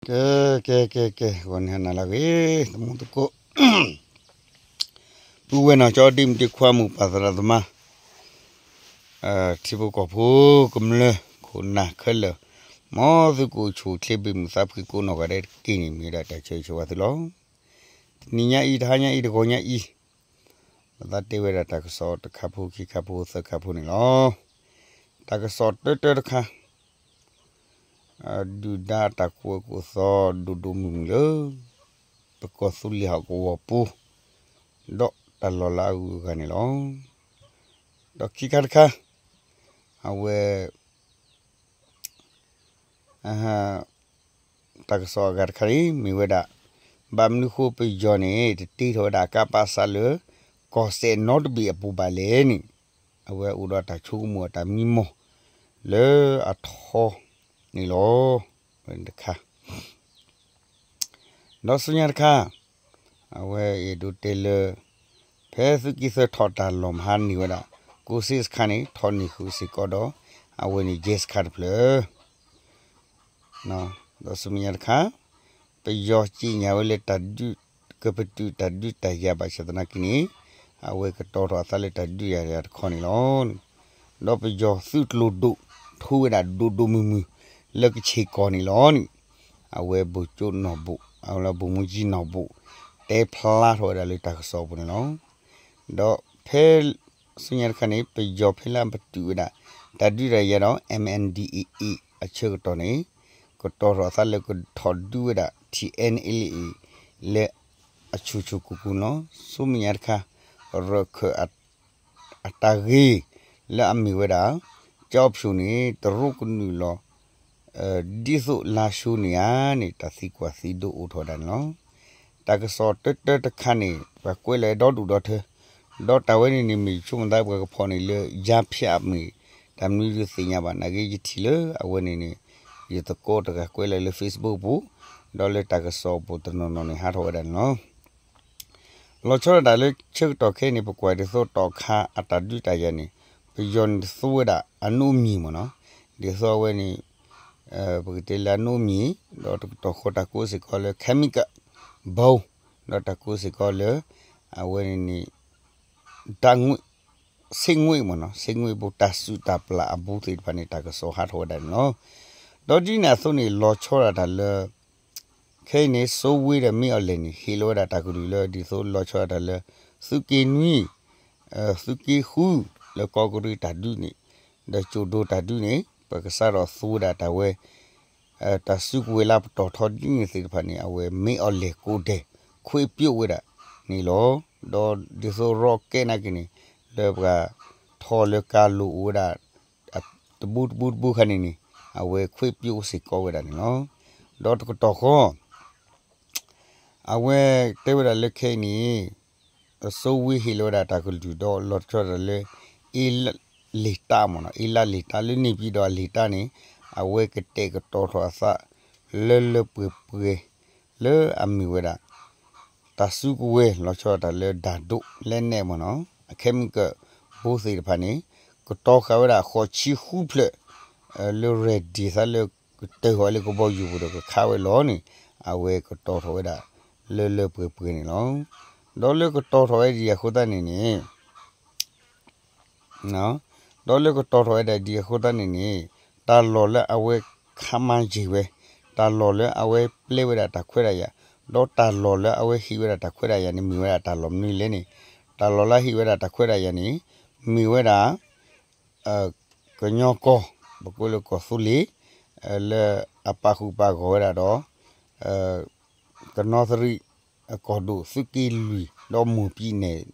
ကဲ ကဲ ကဲ ကဲ ဂီၤန့ၣ်ဟါနၤလၢအဂ့ၤ သမူသကိး ပုၢ်ဝဲၢ်နီၢ်ကၠီ ဒ့မုၣ်ဒ့ခွါ မိၢ်ပၢ်သရၣ်သမါ ထံဖိကီၢ်ဖိ ကမျၢၢ်ခိၣ်နၢ်ခဲလၢာ် မ်သုကအိၣ်ဆူၣ်အိၣ်ချ့ ဘၣ်မုာ်သးဖှံကိးနီၢ်ဂၤဒဲးတက့ၢ်န့ၣ် မ့ၢ်ဝဲဒၣ်တၢ်ဆၢဂ့ၤဆၢဝါသုလီၤ. တနံၤညါအံၤ တဟါညါအံၤ တဂီၤညါအံၤ ပသးတဲဝဲဒၣ်တၢ်ကစီၣ်တခါဖိ ခံခါဖိ သၢခါဖိန့ၣ်လီၤ. တၢ်ကစီၣ်တၢတၢတခါ ဒုၣ်ဒါတၢ်ကွဲးကိးသီ ဒိၣ်ဒိၣ်မုၢ်မုၢ်လၢ ပကီၢ်သူလ့ၤဟီၣ်ကဝီၤပူၤ ဒီးတၢ်လီၢ်လၢအဂုၤအဂၤန့ၣ်လီၤ. ဒီးခံခါတခါ အဝဲ တၢ်ကစီၣ်အဂၤတခါန့ၣ် မ့ၢ်ဝဲဒၣ် ဘၣ်မနုၤဃိပယီၤန့ၣ် တတ့ထီၣ်ဝဲဒၣ် ကပစ လၢ ကီၢ်စဲၣ်နီတဘ့ၣ်အပူၤဘၣ်လဲၣ်န့ၣ် အဝဲအိၣ်ဒီးတၢ်ဆိကမိၣ်အတၢ်မံမီၢ် လၢအထီန့ၣ်လီၤ. ဝဲတခါ ဒီးဆူညါတခါ အဝဲအဲၣ်ဒိးတဲလၢ ဖဲသုးက့သၢထီၣ်တၢ်လီၢ်မဟါန့ၢ်ဝဲဒၣ် ကိးစ့စခါန့ၣ် ထီၣ်န့ၢ်ဃုာ်စ့ၢ်ကီးဒီး အဝဲန့ၣ်ယဲၢ်စခါတဖျၢၣ် ဒီးဆူမဲာ်ညါတခါ ပယီၤစံးညါဝဲလၢတၢ်ဒုး ကပတုာ်တၢ်ဒုးတၢ်ယၤဘၣ်ဆၣ်သနာ်က့န့ၣ် အဝဲကတီၤထီၣ်အသးလၢတၢ်ဒုးယၤတခီန့ၣ်လီၤ. ဒီးပယီၤသုးကျိၤဒိၣ်ထီၣ်ဝဲဒၣ်ဒိၣ်ဒိၣ်မုၢ်မုၢ် လၢကဆ့ၣ်ကီၢ်န့ၣ်လီၤန့ၣ် အဝဲဗိုလ်ချုပ်နီၢ်ဘိၣ် အဝဲလၢဗိုလ်မှူးကြီးနီၢ်ဘိၣ် တဲဖျါထီၣ်ဝဲဒၣ်လၢတၢ်ကစီၣ်အပူၤန့ၣ်လီၤ. ဒီးဖဲ ဆူညါတခါန့ၣ် ပယီၤဖဲလၢပတုာ်ဝဲဒၣ် တၢ်ဒုးတၢ်ယၤဒီး M N D A A အဆၢကတီၢ်န့ၣ် ကတီၤထီၣ်အသးလၢကထီၣ်ဒုးဝဲဒၣ် T N L A လၢအဆူၣ်ဆူၣ်ကိၢ်ကိၢ်န့ၣ်လီၤ. ဆူမဲာ်ညါတခါ ရၢၢ်ခၢၣ် အတၢ်ဂ့ၢ်လၢအမ့ၢ်ဝဲဒၣ် ကၠီဖၠိၣ်န့ၣ် တရူးကနုာ်လီၤ ဒ်သိးလါၡိန့ၣ်ဧါန့ၣ် တၢ်သံကွၢ်သံဒိးအိၣ်ထီၣ်ဝဲဒၣ်န့ၣ်လီၤ. တၢ်ကစီၣ်တၢတၢတခါန့ၣ် ပှၤကွဲးလၢဒီဒူၣ်ဒီထၢ ဒီးတၢ်ဝဲန့ၣ်န့ၣ် မ့ၢ်ဆိကမိၣ်သးပှၤကဖီၣ်န့ၣ်လၢ ယါဖၠးမ့ၢ် တၢ်မနုၤဒုးသ့ၣ်ညါဘၣ် နာ်က့ယထံၣ်လၢအဝဲန့ၣ်န့ၣ် ယသကိးတဂၤကွဲးလၢလၢ Facebook ပူၤ ဒီးလၢတၢ်ကစီၣ်ပူၤတနီၤနီၤန့ၣ် ဟးထီၣ်ဝဲဒၣ်န့ၣ်လီၤ. လီၤဆီဒၣ်တၢ်လၢဆၢကတီၢ်ခဲအံၤန့ၣ် ပကွၢ်ဒ်သိးတီၣ်ခါအတၢ်ဒုးတၢ်ယၤန့ၣ် ပယီၤန့ၣ်သူဝဲဒၣ်အနိမံၤမ့ၢ်နီၤ, ဒ်သိးအဝဲန့ၣ် ပကတဲလၢအနိမံၤ ဒီးတကတီၢ်ဃီတၢ်ကိးစ့ၢ်ကီးလၢ chemical bomb ဒီးတၢ်ကိးစ့ၢ်ကီးလၢ အဝဲန့ၣ်န့ၣ် တၢ်ငွေ့ ဆ့ငွေ့မ့ၢ်နီၤ, ဆ့ငွေ့ဘိ တၢ်စုၣ်တၢ်ပျၢ်အဘူးသ့ၣ်တဖၣ်န့ၣ် တၢ်ကစီၣ်ဟးထီၣ်ဝဲဒၣ်န့ၣ်လီၤ. ဒီးဒ်န့ၣ်အသိးန့ၣ် လီၤဆီဒၣ်တၢ်လၢ ခဲအံၤန့ၣ် စိဝ့ဒီးမ့ၢ်အီၤလဲၣ်န့ၣ် ဟ့ၣ်လီၤဝဲဒၣ်တၢ်ကလုၢ်လၢ ဒ်သိးလီၤဆီဒၣ်တၢ်လၢ သုးက့နွံ သုးက့ဃု လၢကီၢ်ကရံၣ်တၢ်ဒုးန့ၣ် ဒီးကၠိၣ်ဒိတၢ်ဒုးန့ၣ် ပကစးထီၣ်သူဝဲဒၣ်တၢ်ဝဲ တၢ်စုကဝဲၤလၢပတီၢ်ထီဒ်န့ၣ်သ့ၣ်တဖၣ်န့ၣ် အဝဲမ့ၢ်အီၤလဲၣ်ကိးဒဲး ခွဲးပျိဝဲဒၣ်န့ၣ်လီၤ. ဒီးဒ်သိးရီကဲနာ်က့န့ၣ် လၢပှၤထီၣ်လၢကါလိၤအိၣ်ဝဲဒၣ် တဘိတဘိတဘိခါန့ၣ်န့ၣ် အဝဲခွဲးပျိစ့ၢ်ကီးဝဲဒၣ်န့ၣ်လီၤ. ဒီးတကတီၢ်ဃီ အဝဲတဲဝဲဒၣ်လၢခဲအံၤန့ၣ် စိဝ့ဟ့ၣ်လီၤဝဲဒၣ်တၢ်ကလုၢ်ဒီးလီၤဆီဒၣ်တၢ်လၢ အ့လးလ့ၤတၢ်မ့ၢ်နီၤ, အ့လးလ့ၤတၢ်လၢန့ၣ်ပၠံၣ်ဒီးအလ့ၤတၢ်န့ၣ် အဝဲကတဲာ်ကတီၤထီၣ်အသး လၢလၢပှဲၤပှဲၤ လၢအမ့ၢ်ဝဲဒၣ် တၢ်စုကဝဲၤလီၤဆီဒၣ်တၢ်လၢဒၣ်ဒိၣ်လဲၣ်နဲၣ်မ့ၢ်နီၤ, အ chemical ဘိသ့ၣ်တဖၣ်န့ၣ် ကတီၤဃာ်ဝဲဒၣ်ဃိးဆံဃုဖျၢၣ် လၢ ready သးလၢကတၢၢ်ဃီၤလၢကဘီယူၤပူၤဒီးကခးဝဲလီၤန့ၣ် အဝဲကတီၤထီၣ်ဝဲဒၣ် လၢလၢပှဲၤပှဲၤန့ၣ်လီၤ. ဒီးလၢကတီၤထီၣ်ဝဲဒ်အဃိသတးန့ၣ်န့ၣ် ဒီးလၢကတီၤထီၣ်ဝဲဒၣ်ဒ်အဃိသတးန့ၣ်န့ၣ် တၢ်လီၢ်လၢအဝဲခးမၤယံာ်ဝဲ, တၢ်လီၢ်လၢအဝဲပျဲဝဲဒၣ်တၢ်ခွဲးတၢ်ယာ်, ဒီးတၢ်လီၢ်လၢအဝဲဟ့ၣ်ဝဲဒၣ်တၢ်ခွဲးတၢ်ယာ်န့ၣ် မ့ၢ်ဝဲဒၣ်တၢ်လီၢ်မနုၤလဲၣ်န့ၣ်, တၢ်လီၢ်လၢဟ့ၣ်ဝဲဒၣ်တၢ်ခွဲးတၢ်ယာ်န့ၣ် မ့ၢ်ဝဲဒၣ် ကညီကီၢ် ပကိးလၢကီၢ်သူလ့ၤ လၢအပာ်ဃုာ်ပာ်ဂီၢ်ဝဲဒၣ်ဒီး ကနီသရံၣ် ကီၢ်ဒိၣ် သုးက့လွံၢ် ဒီးမိၢ်ပံၤနဲၣ်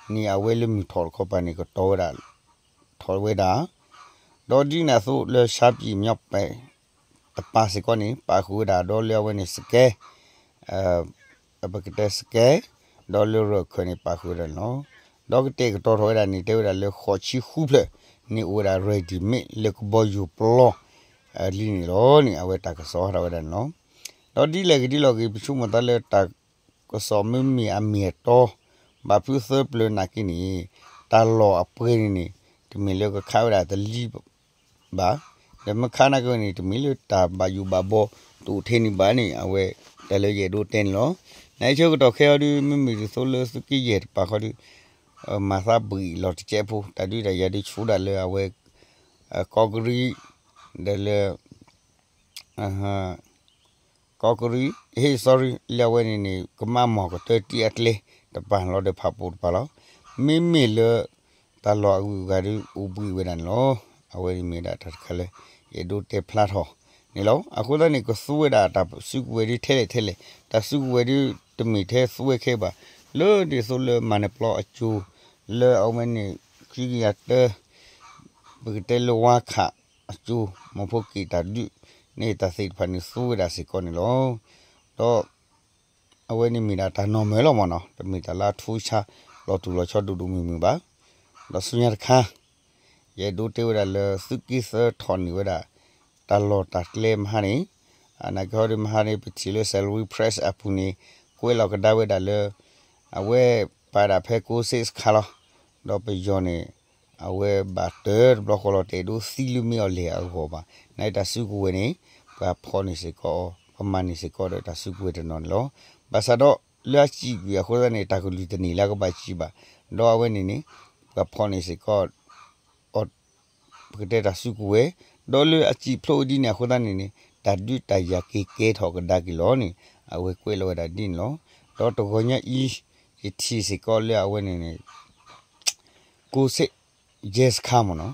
န့ၣ် အဝဲလၢမုၢ်ထီၣ်တခီပၤန့ၣ် ကတီၤဝဲဒၣ် ထီၣ်ဝဲဒၣ် ဒီးဒ်န့ၣ်အသိးလၢ ရှမ်းပြည်မြောက်ပိုင်း တပၤစ့ၢ်ကီးန့ၣ် ပာ်ဃုာ်ဝဲဒၣ်ဒီးလၢအဝဲန့ၣ် စကဲ ပကတဲစကဲ ဒီးလၢရၢၢ်ခၢၣ်န့ၣ် ပာ်ဃုာ်ဝဲဒၣ်န့ၣ်လီၤ. ဒီးကတဲာ်ကတီၤထီၣ်ဝဲဒၣ်န့ၣ် တဲဝဲဒၣ်လၢဃိးဆံဃုဖျၢၣ်န့ၣ် အိၣ်ဝဲဒၣ် ready made လၢကဘီယူၤပျီ လံန့ၣ်လီၤန့ၣ် အဝဲတၢ်ကစီၣ်ဟးထီၣ်ဝဲဒၣ်န့ၣ်လီၤ. ဒီးဒ်လဲၣ်ဂ့ၤဒ်လဲၣ်ဂ့ၤ ပဆိကမိၣ်သးလၢတၢ်ကစီၣ်မ့မ့ၢ်အမ့ၢ်အတီ ဘၣ်ဖုးသၢပျၢၤနာ်က့န့ၣ် တၢ်လီၢ်အပှဲၤန့ၣ်န့ၣ် တမ့ၢ်လၢကခးဝဲဒၣ်တလံ ဘၣ်, ဒီးမ့ၢ်ခးနာ်က့န့ၣ် တမ့ၢ်လၢတၢ်ဘၣ်ယိၣ်ဘၣ်ဘီ တအိၣ်ထဲန့ၣ်ဘၣ်န့ၣ် အဝဲ တၢ်လၢယအဲၣ်ဒိးတဲန့ၣ်လီၤ. နဆၢကတီၢ်ခဲအံၤဒုး မ့မ့ၢ်ဒ်သိးလၢသုးက့ယဲၢ်တပၤဃီဒီး မၤသးဘှံးလီၤတကဲးဖိ တၢ်ဒုးတၢ်ယၤဒုးဆူၣ်ဒၣ်လၢအဝဲ ကီးကရံ ဒီးလၢ ကီးကရံ ဟ့ၣ် sorry လၢအဝဲန့ၣ်န့ၣ် ကမးမီၢ်ကတၢၢ်တံၢ်အကျဲတပၤလီၤဒီးဖးပိာ်တပၤလီၤ. မ့မ့ၢ်လၢ တၢ်လီၢ်အဂုၤအဂၤဒုးအိၣ်ဘှံးဝဲဒၣ်န့ၣ်လီၤ. အဝဲန့ၣ်မ့ၢ်ဒၣ်တၢ်တခါလၢ ယအဲၣ်ဒိးတဲဖျါထီၣ်န့ၣ်လီၤ. အဃိသတးန့ၣ် ကသူဝဲဒၣ်တၢ်စုကဝဲၤဒုးထဲလဲၣ်ထဲလဲၣ်, တၢ်စုကဝဲၤဒုးတမ့ၢ်ထဲသူဝဲခဲဘၣ်, လၢဒ်သိးလၢမၤနၢၤပျီအစိၤ လၢအဝဲန့ၣ် ခံကယၤတၢ ပကတဲလၢဝါခးအစိၤ မီၢ်ဖိက့ၣ်တၢ်ဒုးန့ၣ် တၢ်သ့ၣ်တဖၣ်န့ၣ်သူဝဲဒၣ်စ့ၢ်ကီးန့ၣ်လီၤ. ဒီး အဝဲန့ၣ်မ့ၢ်ဒၣ်တၢ်နီၢ်မၢလီၤမ့ၢ်နီၤ, တမ့ၢ်တၢ်လၢအထူးအဆါ လီၤတူာ်လီၤဆီဒိၣ်ဒိၣ်မုၢ်မုၢ်ဘၣ်. ဒီးဆူညါတခါ ယအဲၣ်ဒိးတဲဝဲဒၣ်လၢသုးက့သၢထီၣ်န့ၢ်ဝဲဒၣ် တၢ်လီၢ်တၢ်ကျဲမဟါန့ၣ်, နာ်က့ဟီဒုးမဟါန့ၣ် ပထံၣ်လၢ Salween Press အပူၤန့ၣ် ကွဲးလီၤကဒါဝဲဒၣ်လၢ အဝဲပာ်ဒၣ်ဖဲကိးစ့းစခါလီၤ. ဒီးပယီၤန့ၣ် အဝဲဘၣ်တၢၢ်တဘျီဃီလီၤ တအဲၣ်ဒိးသံလၢမ့ၢ်အီၤလဲၣ်အဂီၢ်ဘၣ်. နာ်က့တၢ်စုကဝဲၤန့ၣ် ပှၤဖီၣ်န့ၢ်စ့ၢ်ကီးအီၤ ပမၤန့ၢ်စ့ၢ်ကီးဒီးတၢ်စုကဝဲၤတနီၤန့ၣ်လီၤ. ဘၣ်ဆၣ်ဒီးလၢအစံးကွံာ်အဃိသတးန့ၣ် တၢ်ကလုၢ်တန့ၢ်လၢအကဘၣ်စံးဘၣ်, ဒီးအဝဲန့ၣ်န့ၣ် ပှၤဖီၣ်န့ၢ်စ့ၢ်ကီး အီၤ ပကတဲတၢ်စုကဝဲၤ, ဒီးလၢအစံးဖျိးဒ်န့ၣ်အဃိသတးန့ၣ်န့ၣ် တၢ်ဒုးတၢ်ယၤက့ၤကဲထီၣ်ကဒါက့ၤလီၤန့ၣ် အဝဲကွဲးလီၤဝဲဒၣ်ဒ်န့ၣ်လီၤ. ဒီးတဂီၤညါအံၤ ယထံၣ်စ့ၢ်ကီးလၢအဝဲန့ၣ်န့ၣ် ကိးစ့း ရဲစခန်းမ့ၢ်နီၤ,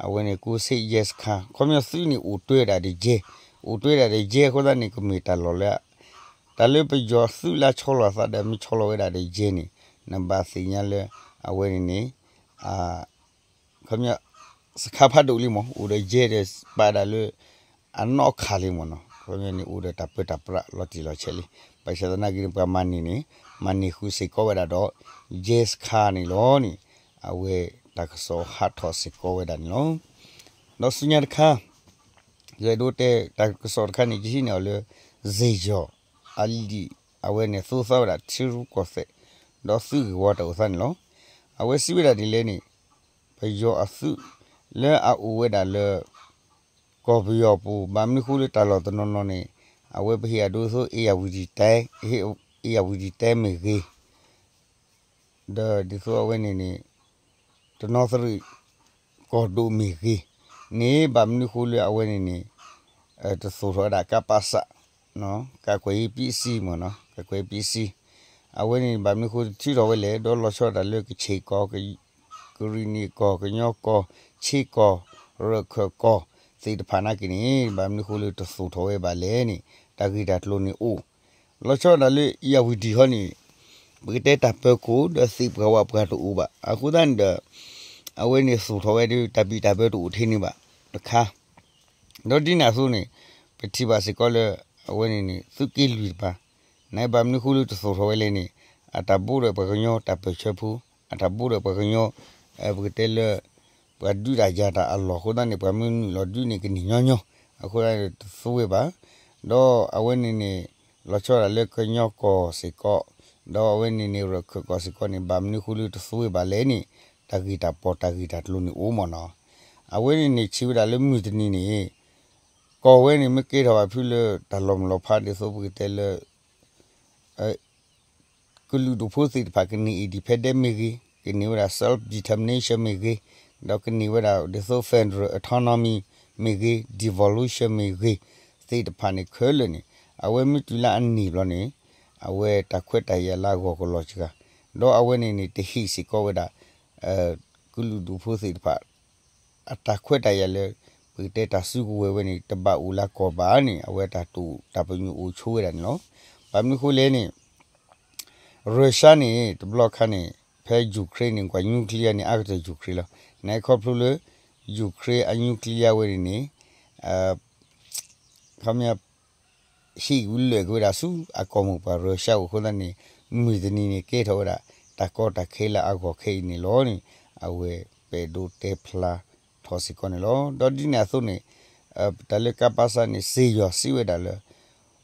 အဝဲန့ၣ်ကိးစ့း ရဲစခန်း ခီပညီသုးန့ၣ်အိၣ်တွဲဒၣ်ဒီးယဲ, အိၣ်တွဲဒၣ်ဒီးယဲအဃိသတးန့ၣ် ကမ့ၢ်တၢ်လီၢ်လၢ တၢ်လၢပယီၤသုးလၢဆီလီၤအသးဒီးမ့ၢ်ဆီလီၤဝဲဒၣ်ဒီးယဲန့ၣ် နဘၣ်သ့ၣ်ညါလၢ အဝဲန့ၣ်န့ၣ် ခီပညီ စခန်းဖးဒိၣ်လံမ့ၢ် အိၣ်ဒီးယဲဒီးပာ်ဒၣ်လၢ အနီၢ်ခးလံမ့ၢ်နီၤ, ခီပညီန့ၣ်အိၣ်ဒီးတၢ်ပၢတၢ်ပြးလီၤတံၢ်လီၤဆဲးလံ. ဘၣ်ဆၣ်သနာ်က့န့ၣ် ပှၤမၤန့ၢ်န့ၣ် မၤန့ၢ်ဃုာ်စ့ၢ်ကီးဝဲဒၣ်ဒီး ရဲစခန်းန့ၣ်လီၤန့ၣ် အဝဲတၢ်ကစီၣ်ဟးထီၣ်စ့ၢ်ကီးဝဲဒၣ်န့ၣ်လီၤ. ဒီးဆူညါတခါ ယအဲၣ်ဒိးတဲတၢ်ကစီၣ်တခါန့ၣ် ယဟံးန့ၢ်အီၤလၢ စ့ၢ်ယီၤ အလံာ် အဝဲန့ၣ်သိသးဝဲဒၣ်ထံရူၢ်ကီၢ်သဲး ဒီးသုးဂ့ၢ်ဝီတၢ်အိၣ်သးန့ၣ်လီၤ. အဝဲစံးဝဲဒၣ်ဒ်လဲၣ်န့ၣ် ပယီၤအသုး လၢအအိၣ်ဝဲဒၣ်လၢ ကီၢ်ပယီၤပူၤ ဘၣ်မနုၤဃိလၢတၢ်လီၢ်တနီၤနီၤန့ၣ် အဝဲပဟ့ၣ်အဒိသိး ဧရာဝတီတိုင်း ဧရာဝတီတိုင်းမ့ၢ်ဂ့ၤ ဒီးဒ်သိးအဝဲန့ၣ်န့ၣ် တနီသရံၣ် ကီၢ်ဒိၣ်မ့ၢ်ဂ့ၤန့ၣ် ဘၣ်မနုၤဃိလၢအဝဲန့ၣ်န့ၣ် တသိၣ်ထီၣ်ဝဲဒၣ် ကပစ ကကွဲးပစံမ့ၢ်နီၤ ကကွဲးပစံ အဝဲန့ၣ် ဘၣ်မနုၤဃိတထုးထီၣ်ဝဲလဲၣ် ဒီးလီၤဆီဒၣ်တၢ်လၢကခ့ၣ်ကီၢ် ကရံၣ်နံၣ်ကီၢ် ကညီကီၢ် ခ့ကီၢ် ရခၢၣ်ကီၢ်သ့ၣ်တဖၣ်နာ်က့န့ၣ် ဘၣ်မနုၤဃိလၢတသိၣ်ထီၣ်ဝဲဘၣ်လဲၣ်န့ၣ် တၢ်ဂ့ၢ်တၢ်ကျိၤန့ၣ်အိၣ် လီၤဆီဒၣ်တၢ်လၢ ဧရာဝတီဟီန့ၣ် ပကတဲတၢ်ပၢၤခိၣ်ဒီးသ့ၣ်ပှၤဝးပှၤတအိၣ်ဘၣ် အဃိသတးန့ၣ်ဒီး အဝဲန့ၣ်သိၣ်ထီၣ်ဝဲဒီး တၢ်ဘံၣ်တၢ်ဘၢတအိၣ်ထဲန့ၣ်ဘၣ်တခါ ဒီးဒ်န့ၣ်အသိးန့ၣ် ပထံၣ်ဘၣ်စ့ၢ်ကီးလၢ အဝဲန့ၣ်န့ၣ် သုးက့လွံၢ်တပၤ နဘၣ်မနုၤဃိလၢတသိၣ်ထီၣ်ဝဲလဲၣ်န့ၣ် အတၢ်ဘိးဒီးပှၤကညီတၢ်ပၢၢ်ဆၢဖိ အတၢ်ဘိးဒီးပှၤကညီ ပကတဲလၢ ပှၤဒုးတၢ်ယၤတၢ်အလီၢ်အဃိသတးန့ၣ် ပှၤမ့ၢ်နုာ်လီၤဒုးန့ၣ်ကန့ၢ်ညီညီ အဃိသတးန့ၣ်တသူဝဲဘၣ် ဒီးအဝဲန့ၣ်န့ၣ် လီၤဆီဒၣ်လၢကညီကီၢ်စ့ၢ်ကီး ဒီးအဝဲန့ၣ်န့ၣ် ရခၢၣ်ကီၢ်စ့ၢ်ကီးန့ၣ် ဘၣ်မနုၤဃိလၢတသူဝဲဘၣ်လဲၣ်န့ၣ် တၢ်ဂ့ၢ်တၢ်ပီၢ်တၢ်ဂ့ၢ်တၢ်ကျိၤန့ၣ်အိၣ်မ့ၢ်နီၤ အဝဲန့ၣ်န့ၣ်ဆံးဝဲဒၣ်လၢမုၢ်တနံၤန့ၣ် ကီၢ်ဝဲန့ၣ်မ့ၢ်ကဲထီၣ်ဘၣ်ဖုလၢတၢ်လီၤမုၢ်လီၤဖးဒ်သိးပကတဲလၢ ကလုာ်ဒူၣ်ဖိသ့ၣ်တဖၣ်ကန့ၢ် independent မ့ၢ်ဂ့ၤ, ကန့ၢ်ဝဲဒၣ် self determination မ့ၢ်ဂ့ၤ, ဒီးကန့ၢ်ဝဲဒၣ်ဒ်သိး federal autonomy မ့ၢ်ဂ့ၤ, devolution မ့ၢ်ဂ့ၤ, သ့ၣ်တဖၣ်န့ၣ်ခဲလၢာ်န့ၣ် အဝဲမ့ၢ်တုၤလၢအန့ၢ်ဘျီန့ၣ် အဝဲတၢ်ခွဲးတၢ်ယာ်လၢအဂီၢ်ကလီၤစှၤ, ဒီးအဝဲန့ၣ်န့ၣ် တဟ့ၣ်စ့ၢ်ကီးဝဲဒၣ် ကလုာ်ဒူၣ်ဖိသ့ၣ်တဖၣ် အတၢ်ခွဲးတၢ်ယာ်လၢ ပကတဲတၢ်စုကဝဲၤဝဲန့ၣ် တဘၣ်အိၣ်လၢကီၢ်ဘၣ်န့ၣ် အဝဲတၢ်တိာ်တၢ်ပညိၣ်အိၣ်ဆိဝဲဒၣ်န့ၣ်လီၤ. ဘၣ်မနုၤဃိလဲၣ်န့ၣ် ရၢၤၡါန့ၣ် တဘျီခါန့ၣ် ဖဲယူၤခရ့ၣ်န့ၣ် ကွၢ် nuclear န့ၣ် အါကတၢၢ်ယူၤခရ့ၣ်လီၤ. နခီဖျိလၢ ယူၤခရ့ၣ်အ nuclear ဝဲန့ၣ်န့ၣ် ခီပညီ ဟ့ၣ်ဝံၤလၢာ်က့ၤဝဲဒၣ်ဆူအကီၢ်မိၢ်ပှၢ်ရၢၤၡါအဃိသတးန့ၣ် မုၢ်တနံၤန့ၣ် ကဲထီၣ်ဝဲဒၣ် တၢ်ကီတၢ်ခဲလၢအဂီၢ်ခဲအံၤန့ၣ်လီၤန့ၣ် အဝဲပအဲၣ်ဒိးတဲဖျါထီၣ်စ့ၢ်ကီးန့ၣ်လီၤ. ဒီးဒ်န့ၣ်အသိးန့ၣ် တၢ်လၢကပစၢ်န့ၣ် စ့ၢ်ယီၤစံးဝဲဒၣ်လၢ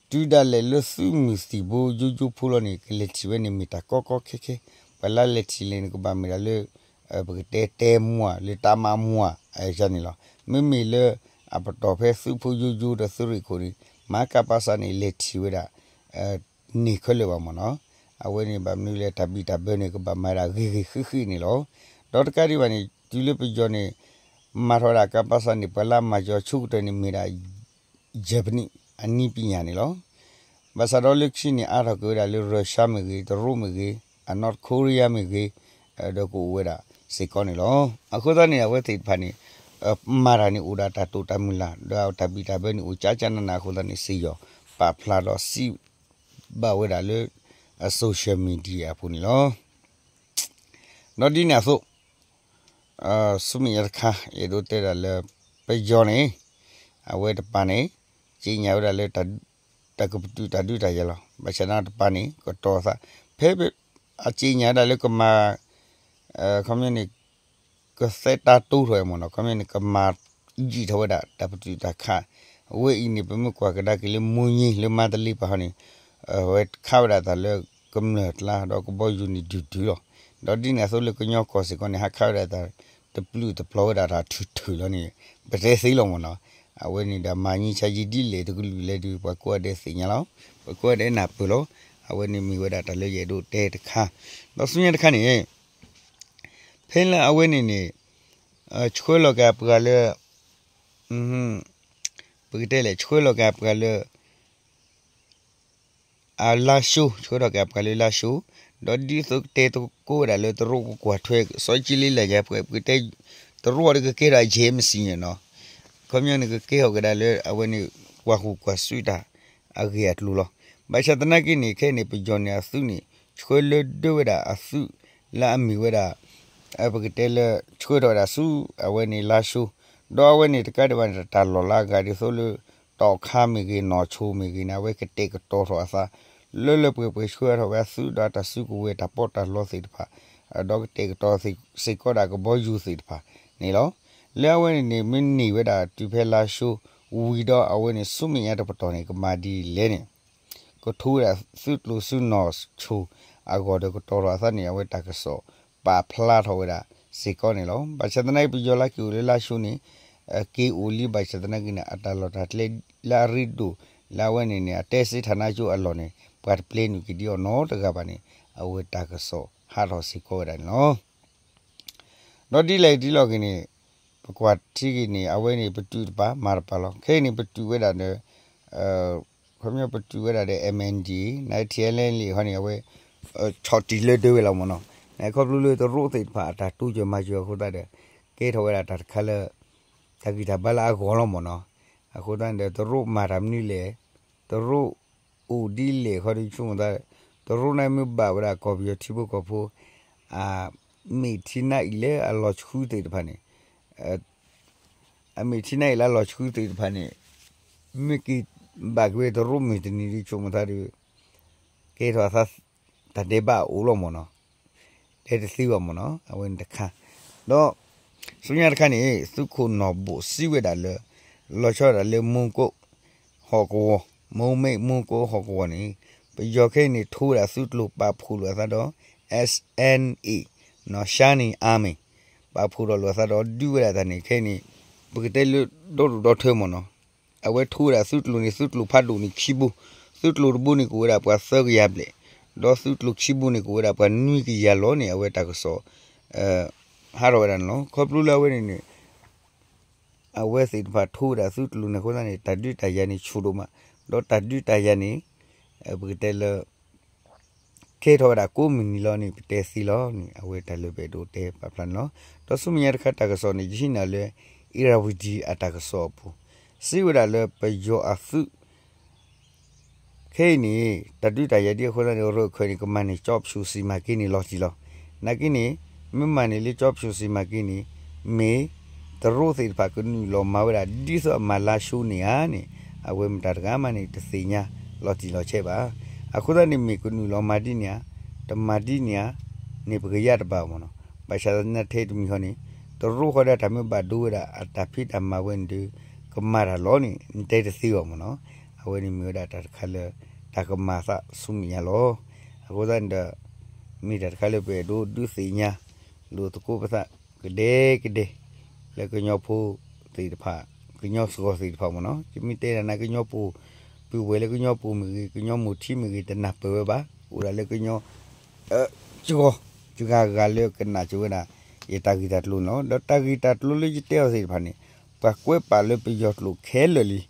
တုၤဒၣ်လဲာ်လၢသုးမုၢ်သံၣ်ဘိယိယိဖိလီၤန့ၣ် ကလဲၤထံၣ်ဝဲန့ၣ်မ့ၢ်တၢ်ကီကီခဲခဲ, ပှၤလၢလဲၤထံၣ်လဲၣ်န့ၣ် ကဘၣ်မ့ၢ်ဒၣ်လၢ ပကတဲတဲမွှၤလၢတၢ်မၤမွှၤအယၤန့ၣ်လီၤ. မ့မ့ၢ်လၢအပတီၢ်ဖဲသုးဖိယိယိဒီးသုးရ့ၣ်ခိၣ်န့ၣ် မ့ၢ်ကပစၢ်န့ၣ် လဲၤထံၣ်ဝဲဒၣ် န့ၢ်ခဲလၢာ်ဘၣ်မ့ၢ်နီၤ. အဝဲန့ၣ်ဘၣ်မနုၤလဲၣ် တၢ်ဘံၣ်တၢ်ဘၢန့ၣ် ကဘၣ်မၤဒၣ်ဂ့ၤဂ့ၤဃံဃံန့ၣ်လီၤ. ဒီးတကးဒံးဘၣ်န့ၣ် တုၤလၢပယီၤန့ၣ် မၤထီၣ်ဝဲဒၣ်ကပစၢ်န့ၣ် ပှၤလၢအမၤယီၤဆိကတၢၢ်န့ၣ် မ့ၢ်ဒၣ် Japanese အနည်းပညာန့ၣ်လီၤ. ဘၣ်ဆၣ်ဒီးလၢခံန့ၣ် အါထီၣ်က့ၤဝဲဒၣ်လၢ Russia မ့ၢ်ဂ့ၤ, တရူးမ့ၢ်ဂ့ၤ, အ North Korea မ့ၢ်ဂ့ၤ, ဒီးကအိၣ်ဝဲဒၣ်စ့ၢ်ကီးန့ၣ်လီၤ. အဃိသတးန့ၣ် အဝဲသ့ၣ်တဖၣ်န့ၣ် မၤတၢ်န့ၣ်အိၣ်ဒီးတၢ်တိာ်တၢ်မုၢ်လၢ် ဒီးတၢ်ဘံၣ်တၢ်ဘၢန့ၣ် အိၣ်ကၠးကၠးနးနးအဃိသတးန့ၣ် စံၣ်ညီၣ်ပာ်ဖျါဒီးစံးဘၣ်ဝဲဒၣ်လၢ social media အပူၤန့ၣ်လီၤ. ဒီးဒ်န့ၣ်အသိး ဆူမဲာ်ညါတခါ ယအဲၣ်ဒိးတဲဒၣ်လၢ ပယီၤန့ၣ် အဝဲတပၤန့ၣ် က့ညါဝဲဒၣ်လၢ တၢ်ကပတုာ်တၢ်ဒုးတၢ်ယၤလီၤ. ဘၣ်ဆၣ်သနာ်က့တပၤန့ၣ် ကတီၤသး ဖဲ အက့ညါဝဲဒၣ်လၢကမၤ ခီပညီန့ၣ် ကသဲတၢ်တိထီၣ်ဝဲမ့ၢ်နီၤ, ခီပညီန့ၣ် ကမၤယံာ်ထီၣ်ဝဲဒၣ် တၢ်ပတုာ်တၢ်ခး အဝဲအံၤန့ၣ် ပမ့ၢ်ကွၢ်ကဒါက့ၤလၢ မိၢ်ည့ လၢမါတလ့ပၤဟီန့ၣ် အဝဲခးဝဲဒၣ်တၢ်လၢကမျၢၢ်ကျါ ဒီးကဘီယူၤန့ၣ်ဒုၣ်ဒုၣ်လီၤ. ဒီးဒ်န့ၣ်အသိးလၢကညီကီၢ်စ့ၢ်ကီးန့ၣ် ဟးခးဝဲဒၣ်တၢ် တပျုာ်တပျီၤဝဲဒၣ်တၢ်ထုးထုးလီၤန့ၣ် ပတဲသ့လီၤမ့ၢ်နီၤ. အဝဲန့ၣ်ဒီးမၤညံဆါယံာ်ဒ်လဲၣ်တကလုာ်လဲၣ်ဒုး ပှၤကိးဂၤဒဲးသ့ၣ်ညါလီၤ. ပှၤကိးဂၤဒဲးနၢ်ပၢၢ်လီၤ. အဝဲန့ၣ်မ့ၢ်ဝဲဒၣ်တၢ်လၢယအဲၣ်ဒိးတဲတခါ, ဒီးဆူညါတခါန့ၣ် ဖဲလၢအဝဲန့ၣ်န့ၣ် ဆှၢလီၤက့ၤအပှၤလၢ ပကတဲလဲၣ် ဆှၢလီၤက့ၤအပှၤလၢ အလါၡိ ဆှၢထီၣ်က့ၤအပှၤလၢလါၡိ, ဒီးဒ်သိးကတဲသကိးဝဲဒၣ်လၢတရူးကကွၢ်ထွဲ စီၤကၠံလ့လၢယၤပှဲၤ ပကတဲ တရူးအီၤဒီးကကဲထီၣ်အ James န့ၣ်နီၤ, ခီပညီန့ၣ် ကကဲထီၣ်က့ၤဒၣ်လၢအဝဲန့ၣ် ကွၢ်ဃုာ်ကွၢ်စုတၢ်အဂ့ၢ်အကျိၤလီၤ. ဘၣ်ဆၣ်သနာ်က့န့ၣ် ခဲအံၤန့ၣ် ပယီၤန့ၣ်အသုးန့ၣ် ဆှၢလၢဒၢဝဲဒၣ်အသုး လၢအမ့ၢ်ဝဲဒၣ် ပကတဲလၢ ဆှၢထီၣ်ဝဲဒၣ်ဆူ အဝဲန့ၣ်လါၡိ, ဒီးအဝဲန့ၣ်တကးဒံးဘၣ်န့ၣ် တၢ်လီၢ်လၢအဂၤဒ်သိးလၢ တီၣ်ခါမ့ၢ်ဂ့ၤ နီၢ်ဆိမ့ၢ်ဂ့ၤန့ၣ် အဝဲကတဲာ်ကတီၤထီၣ်အသး လၢလၢပှဲၤပှဲၤဆှၢထီၣ်ဝဲအသုးဒီးတၢ်စုကဝဲၤတၢ်ပီးတၢ်လီသ့ၣ်တဖၣ်, ဒီးကတဲာ်ကတီၤစ့ၢ်ကီးဒၣ်ကဘီယူၤသ့ၣ်တဖၣ်န့ၣ်လီၤ. လၢအဝဲန့ၣ်န့ၣ် မ့ၢ်န့ၢ်ဝဲဒၣ်တုၤဖဲလါၡိ ဝံၤဒီးအဝဲန့ၣ်ဆူမဲာ်ညါတပတီၢ်န့ၣ် ကမၤဒ်လဲၣ်န့ၣ် ကထိဝဲဒၣ်သုးကျိၤဆူနီၢ်ဆိအဂီၢ်ဒီးကတီၤထီၣ်အသးန့ၣ် အဝဲတၢ်ကစီၣ်ပာ်ဖျါထီၣ်ဝဲဒၣ်စ့ၢ်ကီးန့ၣ်လီၤ. ဘၣ်ဆၣ်သနာ်က့ ပယီၤလၢက့ၤအိၣ်လၢလါၡိန့ၣ် က့ၤအိၣ်လံ ဘၣ်ဆၣ်သနာ်က့န့ၣ် အတၢ်လီၢ်တၢ်ကျဲလၢအရ့ဒိၣ် လၢအဝဲန့ၣ်န့ၣ် အတဲစ့ထၣ်နါကၠိအလီၢ်န့ၣ် ပှၤတပျဲနုာ်က့ၤဒံးအီၤနီတဂၤဘၣ်န့ၣ် အဝဲတၢ်ကစီၣ်ဟးထီၣ်စ့ၢ်ကီးဝဲဒၣ်န့ၣ်လီၤ. ဒီးဒ်လဲၣ်ဒ်လဲၣ်ဂ့ၤန့ၣ် ပကွၢ်ထံဂ့ၤန့ၣ် အဝဲန့ၣ် ပတုာ်တပၤ မၤတပၤလီၤ. ခဲအံၤန့ၣ် ပတုာ်ဝဲဒၣ်ဒီး ခီပညီပတုာ်ဝဲဒၣ်ဒီး MNDAA န TNLA ဟီန့ၣ် အဝဲ ဆီၣ်တံၢ်လၢဒၢဝဲလီၤမ့ၢ်နီၤ. နခီဖျိလၢတရူးသ့ၣ်တဖၣ်အတၢ်တိစၢၤမၤစၢၤအဃိသတးဒီး ကဲထီၣ်ဝဲဒၣ်တၢ်တခါလၢ တၢ်ဂံၢ်တၢ်ဘါလၢအဂီၢ်လီၤမ့ၢ်နီၤ. အဃိသတးန့ၣ်ဒီး တရူးမၤတၢ်မနုၤလဲၣ်, တရူးအိၣ်ဒ်လဲၣ်ခီဒီးဆိကမိၣ်သး, တရူးန့ၣ်မ့ၢ်ဘၣ်ဝဲဒၣ်ကီၢ်ပယီၤထံဖိကီၢ်ဖိ အ မ့ၢ်ထံနါအံၤလၢအလီၤဆှုသ့ၣ်တဖၣ်န့ၣ် အမ့ၢ်ထံနါအံၤလၢအလီၤဆှုသ့ၣ်တဖၣ်န့ၣ် မ့ၢ်က့ၤဘၣ်က့ၤဝဲတရူးမုၢ်တနံၤဒီးဆိကမိၣ်သးဒီး ကဲထီၣ်အသး တၢ်ဒဲးဘးအိၣ်လီၤမ့ၢ်နီၤ, တဲတသ့ဘၣ်မ့ၢ်နီၤ, အဝဲန့ၣ်တခါ, ဒီး ဆူညါတခါန့ၣ် သုးခိၣ်နီၢ်ဘိၣ်စံးဝဲဒၣ်လၢ လီၤဆီဒၣ်တၢ်လၢမူကီး ဟီၣ်ကဝီၤ, မူမ့ၢ်မူကီးဟီၣ်ကဝီၤန့ၣ် ပယီၤခဲအံၤန့ၣ် ထိဝဲဒၣ်သုးကျိၤပာ်ဖှိၣ်လိာ်အသးဒီး SNA နီၤ Shan Army ပာ်ဖှိၣ်ထီၣ်လိာ်အသးဒီး ဒုးဝဲဒၣ်တၢ်န့ၣ် ခဲအံၤန့ၣ် ပကတဲလၢဒီဒိၣ်ဒီထၢမ့ၢ်နီၤ, အဝဲထိဝဲဒၣ်သုးကျိၤန့ၣ် သုးကျိၤဖးဒိၣ်န့ၣ်ခံဘိ, သုးကျိၤတဘိန့ၣ်ကအိၣ်ဝဲဒၣ်ပှၤသၢကယၤဘျဲၣ်, ဒီးသုးကျိၤခံဘိန့ၣ်ကအိၣ်ဝဲဒၣ်ပှၤနွံကယၤလီၤန့ၣ် အဝဲတၢ်ကစီၣ် ဟးထီၣ်ဝဲဒၣ်န့ၣ်လီၤ. ခီဖျိလၢအဝဲန့ၣ်န့ၣ် အဝဲသ့ၣ်တဖၣ်ထိဝဲဒၣ်သုးကျိၤန့ၣ်အဃိသတးန့ၣ် တၢ်ဒုးတၢ်ယၤန့ၣ်ဆူၣ်ဒိၣ်မး, ဒီးတၢ်ဒုးတၢ်ယၤန့ၣ် ပကတဲလၢ ကဲထီၣ်ဝဲဒၣ်ကိးမုၢ်နံၤလီၤန့ၣ် ပတဲသ့လီၤန့ၣ် အဝဲတၢ်လၢပအဲၣ်ဒိးတဲပာ်ဖျါန့ၣ်လီၤ. ဒီးဆူမဲာ်ညါတခါတၢ်ကစီၣ်န့ၣ် ယဟံးန့ၢ်လၢ အ့ရဝံတံ အတၢ်ကစီၣ်အပူၤ, စံးဝဲဒၣ်လၢပယီၤအသုး ခဲအံၤန့ၣ် တၢ်ဒုးတၢ်ယၤဒ်အဃိသတးန့ၣ် ရၢၢ်ခၢၣ်န့ၣ် ကမၤန့ၢ် ကျောက်ဖြူ စီမံကိန်း န့ၣ် လီၤတံၢ်လီၤ. နာ်က့န့ၣ် မ့ၢ်မၤန့ၢ်လၢ ကျောက်ဖြူ စီမံကိန်း န့ၣ် မ့ၢ်တရူးသ့ၣ်တဖၣ်ကနုာ်လီၤမၤဝဲဒၣ် ဒ်သိးအမၤလါၡိန့ၣ်ဧါန့ၣ် အဝဲမတၤတဂၤမးန့ၣ် တသ့ၣ်ညါလီၤတံၢ်လီၤဆဲးဘၣ်. အဃိသတးန့ၣ် မ့ၢ်ကနုာ်လီၤမၤဒ်န့ၣ်ဧါ, တမၤဒ်န့ၣ်ဧါန့ၣ် ပကယါတဘၣ်မ့ၢ်နီၤ. ဘၣ်ဆၣ်သနာ်က့ထဲတမံၤဃီန့ၣ် တရူးဃီဒီးတၢ်မ့ၢ်ဘၣ်ဒိဝဲဒၣ်အတၢ်ဖံးတၢ်မၤဝဲန့ၣ်ဒီး ကမၤတၢ်လီၤန့ၣ် နတဲတသ့ဘၣ်မ့ၢ်နီၤ. အဝဲန့ၣ်မ့ၢ်ဝဲဒၣ်တၢ်တခါလၢ တၢ်ကမၤသးဆူမဲာ်ညါလီၤ. အဃိသတးန့ၣ်ဒီး မ့ၢ်တၢ်တခါလၢပအဲၣ်ဒိးဒုးသ့ၣ်ညါ လိာ်သကိးပသးကဒဲကဒဲ လၢကညီဖိသ့ၣ်တဖၣ် ကညီစှီၤသ့ၣ်တဖၣ်မ့ၢ်နီၤ. ယမ့ၢ်တဲဒၣ်နၤကညီဖိ ပုၢ်ဝဲၢ်လၢကညီပူၤမ့ၢ်ဂ့ၤ ကညီမိၢ်ထံမ့ၢ်ဂ့ၤ တနၢ်ပၢၢ်ဝဲဘၣ်. အိၣ်ဒၣ်လၢကညီ စှီၤ စှၤဂၤလၢကနၣ်က့ၤဝဲဒၣ် ယတၢ်ဂ့ၢ်တၢ်ကျိၤန့ၣ်လီၤ. ဒီးတၢ်ဂ့ၢ်တၢ်ကျိၤလၢယတဲအီၤသ့ၣ်တဖၣ်န့ၣ် ပှၤကွဲးပာ်လၢပယီၤကျိာ်ခဲလၢာ်လံ.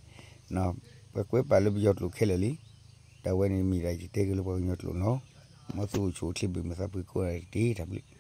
ပှၤကွဲးပာ်လၢပယီၤကျိာ်ခဲလၢာ်လံ. တၢ်ဝဲန့ၣ်မ့ၢ်ဒၣ်ယတဲက့ၤလၢပှၤကညီကျိာ်န့ၣ်လီၤ. မ်သုအိၣ်ဆူၣ်အိၣ်ချ့ ဘၣ်မုာ်သးဖှံကိးဂၤဒဲးတက့ၢ်. တၢ်ဘျုး